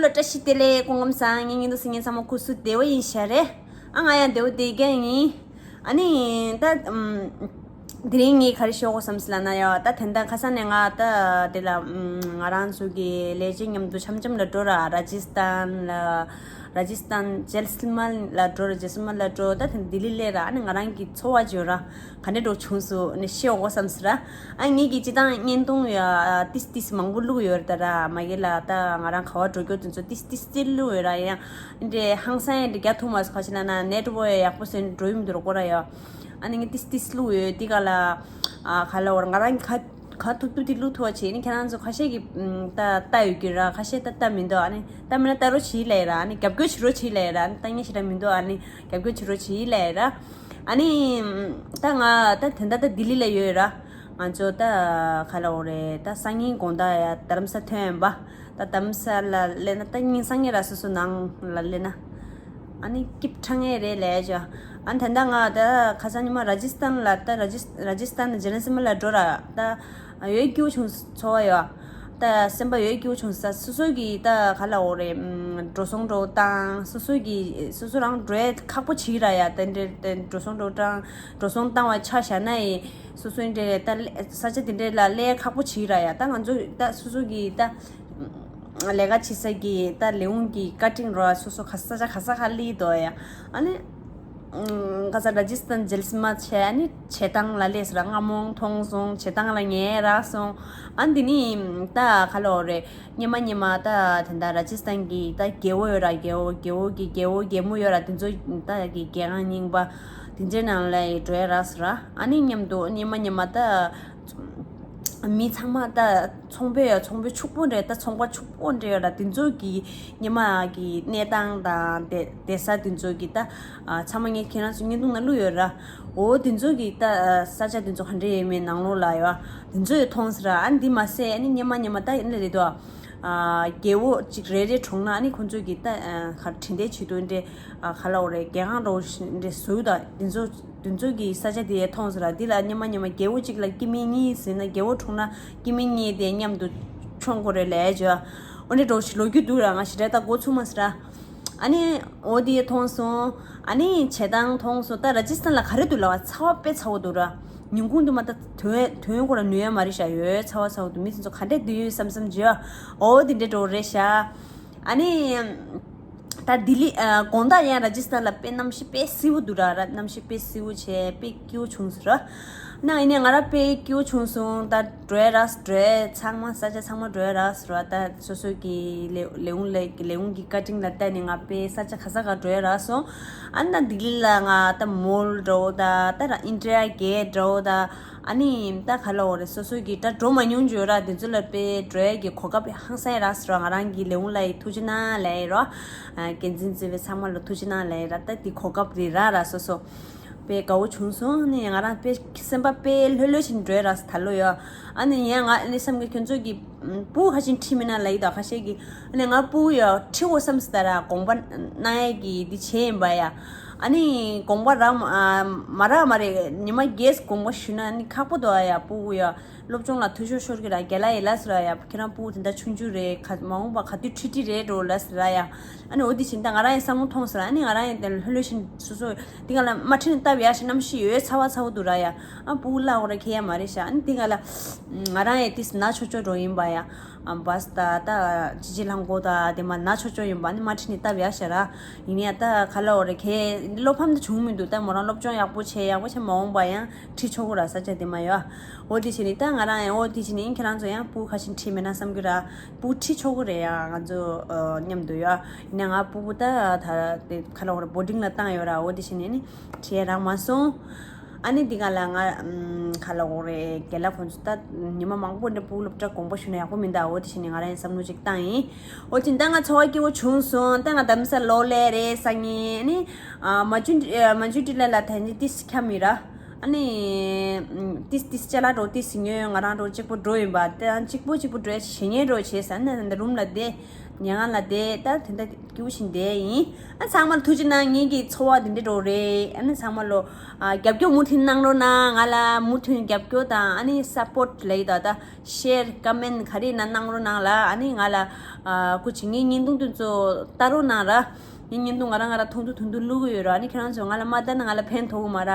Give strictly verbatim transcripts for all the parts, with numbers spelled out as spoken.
ལོ། བཀྲ་ཤིས་བདེ་ལེགས། སྐུ་ཁམས་བཟང་། ངའི་བརྙན་ཐུང་གཟིགས་མཁན་ཚང་མ་སྐུ་གཟུགས་བདེ་པོ་ཡིན་ཤག་རེད། ཨ་ང་ཡང་བདེ་པོ་བསྡད་ཀྱི་ཡིན། ཨ་ནི་ད་ཨམ། དེ་རིང་ངས་ག་རེ་ཤོད་དགོས་བསམ་སོང་ལབ་ན་ཡ། ད་དེ་འདྲ་ཁ་སང་ནས་ང་ད་དེ་ལ་ཨམ། ང་རང་ཚོ་གི་ལས་བྱེད་མཉམ་དུ་འཆམ་འཆམ་ལ་འགྲོ་ར། ར་ཇི་སི་ཐན་ལ། ར་ཇི་སི་ཐན་ཇལ་སི་མལ་ལ་འགྲོ་ར། ཇལ་སི་མལ་ལ་འགྲོ། ད་དེ་ལྡི་ལི་སླེབས་ར། ཨ་ནི་ང་རང་གི་འཚོ་བ་བརྗོད་ར། ག་འདྲ་འདྲ་བྱུང་སོང་ནས་ཤེས་འོ་བསམ་ཟེར། ཨ་ངེད་ཀྱི་སྤྱིར་བཏང་བརྙན་ཐུང་ཡ་ཏིས་ཏིས་མང་པོ་བླུགས་ཡོད་རེད་ད་ར། མ་གི་ལ་ད་ང་རང་ག་བ་འགྲོ་རྒྱུ་དེ་ཚོ་ཏིས་ཏིས་ཏིས་བླུགས་ཡོད་ར། ཡང་འདྲེ་ཧང་སང་ཡང་འདྲེ་རྒྱ་ཐུག་མ་སོང་། ཁ་ཤས་ན་ན་ནེ་ཊི་ཝརཀ་ཡག་པོ་སེ་འགྲོ་ཡི་མི་འདུག་ར་ཀོ་ར་ཡ། ཨ་ནི་ངས་ཏིས་ཏིས་བླུགས་ཡོད་དེ་ག་ལ། ཨ་ག་ལ་འོར་ང་རང་གི་ཁ་ག་ཐུབ་ཐུབ་དེ་བླུགས་ཐུབ་པ་བྱེད་ནི། ཁྱེད་རང་ཚོ་ཁ་ཤས་ཀྱི་ད་ལྟ་ཡོད་ཀྱི་ར། ཁ་ཤས་ད་ལྟ་མི་འདུག་ཨ་ནི་ལྟ་མིན་ན་ལྟ་རོགས་བྱེད་ལབ་ཡ་ར། ཨ་ནི་རྒྱབ་སྐྱོར་བྱེད་རོགས་བྱེད་ལབ་ཡ་ར། ཨ་ནི་ལྟ་མཁན་ཞེ་དྲག་མི་འདུག་ཨ་ནི་རྒྱབ་སྐྱོར་བྱེད་རོགས་བྱེད་ལབ་ཡ་ར། ཨ་ནི་ད་ང་ད་དེ་འདྲ་ད་ལྡི་ལི་ལ་ཡོད་ར། ང་ཚོ་ད་ག་ལ་འོ་རེད། ད་སང་ཉིན་དགོང་དག་ཡ་རྡ་རམ་ས་ཐོན་ཡིན་པ། ད་རྡ་རམ་ས་ལ་སླེབས་ན་ད་ཉིན་སང་ཉིན་ར་སོ་སོ་ནང་ལ་སླེབས་ན། ཨ་ནི་སྐྱིད་ཁྲ་ངེས་རེད་ལས་ཅོ། ཨ་ནི་ད་ལྟ་ང་ད་ཁ་སང་ཉི་མ་ར་ཇི་སི་ཐན་ལ་ད་ར་ཇི་ར་ཇི་སི་ཐན་ཇེ་ལེ་སི་མ་ལ་འགྲོ་ར། ད་ཡོད་སྐྱིད་པོ་བྱུང་ཚོར་བ་ཡོད། ད་སེམས་པ་ཡོད་སྐྱིད་པོ་བྱུང་ས། སོ་སོ་གི་ད་ག་ལ་འོ་རེད། ཨམ། འགྲོ་སོང་འགྲོ་སྟངས་སོ་སོ་གི་སོ་སོ་རང་འགྲོ་ཡ་ཁག་པོ་བྱེད་ར་ཡ། ད་འདྲེ་ད་འགྲོ་སོང་འགྲོ་སྟངས་འགྲོ་སོང་བཏང་བ་ཆ་བཞག་ན་ཡི་སོ་སོ་འདྲེ་ད་ས་ཆ་དེ་འདྲེ་ལ་སླེབས་ཁག་པོ་བྱེད་ར་ཡ། ད་ང་ཚོ་ད་སོ་སོ་གི་ད། ལས་ཀ་བྱེད་ས་གི་ད་ལས་ཁུངས་ཀྱི་བཀའ་དྲིན་རོ། སོ་སོ་ག་ས་ཆ་ག་ས་ག་སླེབས་འདུག་ཡ། ཨ་ནི་ཁ་ས་ར་ཇི་སི་ཐན་ཇལ་སི་མ་བྱས། ཨ་ནི་བྱེ་ཐང་ལ་སླེབས་ཟེར། རྔ་མོང་མཐོང་སོང་། བྱེ་ཐང་ལ་ཉལ་རག་སོང་། ཨ་ནི་དེ་ནི་ད་ག་ལ་འོ་རེད། སྙེ་མ་སྙེ་མ་ད་དེ་འདྲ་ར་ཇི་སི་ཐན་གི་ད་རྒྱལ་པོ་ཡོད་ར། རྒྱལ་པོ་རྒྱལ་པོ་གི་རྒྱལ་པོ་རྒྱལ་མོ་ཡོད་ར། དེ་ཚོ་ད་གི་རྒྱལ་ཁང་རྙིང་པ་དེ་འདྲའི་ནང་ལ་འགྲོ་ཡ་རག་ཟེར། ཨ་ནི་མཉམ་དུ་སྙེ་མ་སྙེ་མ་ད། མི་ཚང་མ་ད་ཚོང་པའི་ཡ་ཚོང་པའི་ཕྱུག་པོ་འདྲ། ད་ཚོང་པ་ཕྱུག་པོ་འདྲ་ཡོད་ར། དེ་ཚོ་གི་སྙེ་མ་གི་གནས་སྟངས་དང་བསྡད་བསྡད་ས་དེ་ཚོ་གི་ད་ཨ་ཚང་མ་ངས་ཁྱེད་རང་ཚོ་བརྙན་ཐུང་ནང་བླུགས་ཡོད་ར། འོ་དེ་ཚོ་གི་ད་ཨ་ས་ཆ་དེ་ཚོ་ག་འདྲ་ཡོད་མེད་ནང་ལོགས་ལ་ཡོད། དེ་ཚོ་ཡོད་མཐོང་ཟེར་ར། ཨ་ནི་འདི་མ་ཟད་ཨ་ནི་སྙེ་མ་སྙེ་མ་ད་ཡིན་ལ་རེད་དོ། ཨ་རྒྱལ་པོ་གཅིག་རེ་རེ་གྲོངས་ན་ཨ་ནི་ཁོང་ཚོ་གི་ད་ཨ་ག་དྲིན་དེ་བྱེད་དུ་འདྲ། ཨ་ག་ལ་འོ་རེད། རྒྱལ་ཁང་རོ་འདྲ་བཟོས་དང་དེ་ཚོ་དེ་ཚོ་གི་ས་ཆ་དེ་མཐོང་ཟེར་ར། འདི་ལ་སྙེ་མ་སྙེ་མ་རྒྱལ་པོ་གཅིག་ལ་སྐྱེ་དམན་གཉིས་ཟེར་ན། རྒྱལ་པོ་གྲོངས་ན་སྐྱེ་དམན་གཉིས་དེ་མཉམ་དུ་མཆོང་དགོས་རེད་ལས་ཅོ། འོ་འདྲ་འགྲོ་ཞིག་ལོ་རྒྱུས་འདུག་ར། ང་ཞེ་དྲག་ད་མགོ་ཚོས་མ་སོང་ར། ཨ་ནི་འོ་དེ་མཐོང་སོང་། ཨ་ནི་བྱེ་ཐང་མཐོང་སོང་། ད་ར་ཇི་སི་ཐན་ལ་ག་རེ་འདུག་ལབ་པ། ཚ་བ་དཔེ་ཚ་པོ་འདུག་ར། ཉིན་གུང་དུ་མ་ད་དོན་དོན་ཁོ་ར་ནུས་ཡ་མ་རེད་ཤག་ཡོད་ཚ་བ་ཚ་པོ་འདུག་མི་དེ་ཚོ་ག་འདྲ་འདུག་ཡོད་བསམ་བསམ་བྱོས། འོ་དེ་འདྲ་འགྲོ་རེད་ཤག་ཨ་ནི། ད་ལྡི་ལི་ཨ་དགོང་དག་ཡང་ར་ཇི་སི་ཐན་ལ་དཔེ་གནམ་གཤིས་དཔེ་བསིལ་པོ་འདུག་ར། ར་གནམ་གཤིས་དཔེ་བསིལ་པོ་བྱས་དཔེ་སྐྱིད་པོ་བྱུང་སོང་ར། ན་ཡིན་ནའི་ང་ར་དཔེ་སྐྱིད་པོ་བྱུང་སོང་། ད་འགྲོ་ཡ་རག་འགྲོ་ཡ་ཚང་མ་ས་ཆ་ཚང་མ་འགྲོ་ཡ་རག་སོང་ར། ད་སོ་སོ་གི་ལས་ལས་ཁུངས་ལས་ལས་ཁུངས་ཀྱི་བཀའ་དྲིན་ལ་བརྟེན་ནས་ང་དཔེ་ས་ཆ་ག་ས་ག་འགྲོ་ཡ་རག་སོང་། ཨ་ནི་ད་ལྡི་ལི་ལ་ང་ད་མོལ་འདྲ་བོ་ད་ད་ར་ཨིན་ཌི་ཡ་གེ་ཊི་འདྲ་བོ་ད། ཨ་ནི་ད་ག་ལ་འོ་རེད། སོ་སོ་གི་ད་འགྲོ་མ་མྱོང་བརྗོད་ར། དེ་ཚོ་ལ་དཔེ་འགྲོ་ཡ་གི་གོ་སྐབས་ཧང་སང་ཡ་རག་སོང་ར། ང་རང་གི་ལས་ཁུངས་ལ་ཡི་ཐུགས་རྗེ་གནང་ལབ་ཡ་ར། ཨ་འགན་འཛིན་གཙོས་པའི་ཚང་མ་ལ་ཐུགས་རྗེ་གནང་ལབ་ཡ་ར། ད་དེ་གོ་སྐབས་རེད་ར་ར་སོ་སོ། དཔེ་དགའ་བོ་བྱུང་སོང་། ཨ་ནི་ང་རང་དཔེ་སེམས་པ་དཔེ་ལྷོད་ལྷོད་བྱས་འགྲོ་ཡ་རག་སོང་ད་ལོ་ཡ། ཨ་ནི་ཡ་ང་ཨ་ནི་བསམ་གི་ཁྱོད་ཚོ་གི་སྤུ་གུ་ཁ་ཤས་ཁྲིད་མེད་ན་ལབ་ཡི་ད་ཁ་ཤས་ཀྱིས། ཨ་ནི་ང་སྤུ་གུ་ཡ་ཁྲིད་འོ་བསམ་སོང་ད་ར། དགོངས་པ་གནང་ཡ་གི་འདི་བྱས་ཡིན་པ་ཡ། ཨ་ནི་དགོངས་པ་རག་མ་མ་རག་མ་རེད། ཉི་མ་བརྒྱད་དགོངས་པ་ཞུས་ན་ཨ་ནི་ཁག་པོ་འདུག་ཨ་ཡ། སྤུ་གུ་ཡ་སློབ་སྦྱོང་ལ་འཐུས་ཤོར་ཤོར་གི་ར། རྒན་ལགས་ཡིན་ལབ་སོང་ར་ཡ། ཁྱེད་རང་སྤུ་གུ་དེ་འདྲ་ཆུང་ཆུང་རེད། ག་མ་འོངས་པ་ག་དུས་ཁྲིད་ཁྲིད་རེད་འགྲོ་ལབ་སོང་ར་ཡ། ཨ་ནི་འོ་དེ་བྱས་ད་ང་རང་ཡང་བསམ་བློ་ཐོངས་སོང་ར། ཨ་ནི་ང་རང་ཡང་དེ་ལྷོད་ལྷོད་བྱས་སོ་སོ་དེ་ག་ལ་མ་ཁྲིད་ནས་སྟབས་ཡག་ཤག་གནམ་གཤིས་ཡོད་ཚ་བ་ཚ་བོ་འདུག་ར་ཡ། ཨ་སྤུ་གུ་བརླག་འོ་ར་ཁེལ་ཡ་མ་རེད་ཤག་ཨ་ནི་དེ་ག་ལ་ང་རང་ཡང་ཏིས་ན་ཆོག་ཆོག་འགྲོ་ཡིན་པ་ཡ། ཨ་བྷས་ད་ད་ཅི་ཅི་ལྷམ་གོག་ད་དེ་མ་ན་ཆོག་ཆོག་ཡིན་པ། ཨ་ནི་མ་ཁྲིད་ནས་སྟབས་ཡག་ཤག་ར། ཡིན་ཡ་ད་ག་ལ་འོ་ར་ཁེལ། བློ་ཕམ་ད་བྱུང་མི་འདུག་ད་མོ་རང་སློབ་སྦྱོང་ཡག་པོ་བྱས་ཡག་པོ་བྱས་མ་འོངས་པ་ཡང་ཁྲིད་ཆོག་གི་ར་ས་ཆ་དེ་མ་ཡོད། འོ་དེ་བྱས་ནས་ད་ང་རང་ཡང་འོ་དེ་བྱས་ནས་ཁྱེད་རང་ཚོ་ཡང་སྤུ་གུ་ཁ་ཤས་ཁྲིད་མེད་ན་བསམ་གི་ར། སྤུ་གུ་ཁྲིད་ཆོག་གི་རེད་ཡ། ང་ཚོ་ཨ་མཉམ་དུ་ཡ། ཡིན་ན་ང་སྤུ་གུ་ད་ད་དེ་ག་ལ་འོ་ར་བོར་ཌིང་ལ་བཏང་ཡོད་ར། འོ་དེ་བྱས་ནས་ནི་ཁྲིད་ཡ་རག་མ་སོང་། ཨ་ནི་འདི་ག་ལ་ང་ཨམ་ག་ལ་འོ་རེད། རྒན་ལགས་ཁོང་ཚོ་ད་ཉི་མ་མང་པོ་འདྲ་སྤུ་གུ་སློབ་གྲྭ་དགོངས་པ་ཞུས་ན་ཡག་པོ་མིན་ད། འོ་དེ་བྱས་ནས་ང་རང་ཡང་བསམ་བློ་ཅིག་བཏང་ཡིན། འོ་དེ་ད་ང་ཚོ་བ་སྐྱིད་པོ་བྱུང་སོང་། ད་ང་དམ་ས་ལོ་ལེ་རེད་སང་ཉིན་ནི་ཨ་མ་ཇུ་མ་ཇུ་ཏི་ལ་ལ་ཐན་ཅི་ཏིས་ཁྱམ་མི་ར། ཨ་ནི་ཏིས་ཏིས་ཅ་ལག་འགྲོ་ཏིས་ཉོས་ང་རང་འགྲོ་གཅིག་པོ་འགྲོ་ཡིན་པ། ད་གཅིག་པོ་གཅིག་པོ་འགྲོ་ཞེ་ཉེ་འགྲོ་བྱས་ས་ནི་ད་རུམ་ལ་བསྡད། ཉལ་ཁང་ལ་བསྡད། ད་དེ་འདྲ་སྐྱིད་པོ་བྱས་བསྡད་ཡིན། ཨ་ཚང་མ་ལ་ཐུགས་རྗེ་གནང་། ངེད་ཀྱི་འཚོ་བ་འདི་འདྲ་འགྲོ་རེད། ཨ་ནི་ཚང་མ་ལོ་ཨ་རྒྱབ་སྐྱོར་མུ་མཐུད་གནང་རོགས་གནང་། ང་ལ་མུ་མཐུད་རྒྱབ་སྐྱོར་དང་། ཨ་ནི་སཔོརྚ་ལ་ཡི་ད་ད་ཤེར་ཀོ་མེན་ག་རེ་ན་གནང་རོགས་གནང་ལ། ཨ་ནི་ང་ལ་ཨ་སྐུ་མཁྱེན། ངའི་བརྙན་ཐུང་དེ་ཚོ་ལྟ་རོགས་གནང་ར། ངའི་བརྙན་ཐུང་ང་རང་ང་རང་ཐུང་ཐུང་ཐུང་ཐུང་བླུག་གི་ཡོད་ར། ཨ་ནི་ཁྱེད་རང་ཚོས་ང་ལ་མ་ལྟ་ན་ང་ལ་ཕན་ཐོགས་གི་མ་ར།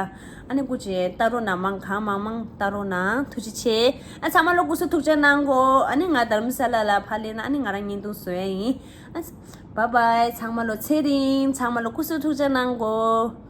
ཨ་ནི་སྐུ་མཁྱེན་ལྟ་རོགས་གནང་། མང་གང་མང་མང་ལྟ་རོགས་གནང་། ཐུགས་རྗེ་ཆེ། ཨ་ཚང་མ་ལོ་སྐུ་གཟུགས་ཐུགས་ཅག་གནང་གོ། ཨ་ནི་ང་དྷ་རམ་ས་ལ་ལ་ཕར་སླེབས་ན་ཨ་ནི་ང་རང་བརྙན་ཐུང་བཟོ་ཡ་ཡིན། ཨ་བྷའི་བྷའི། ཚང་མ་ལོ་ཚེ་རིང་། ཚང་མ་ལོ་སྐུ་གཟུགས་ཐུགས་ཅག་གནང་གོ།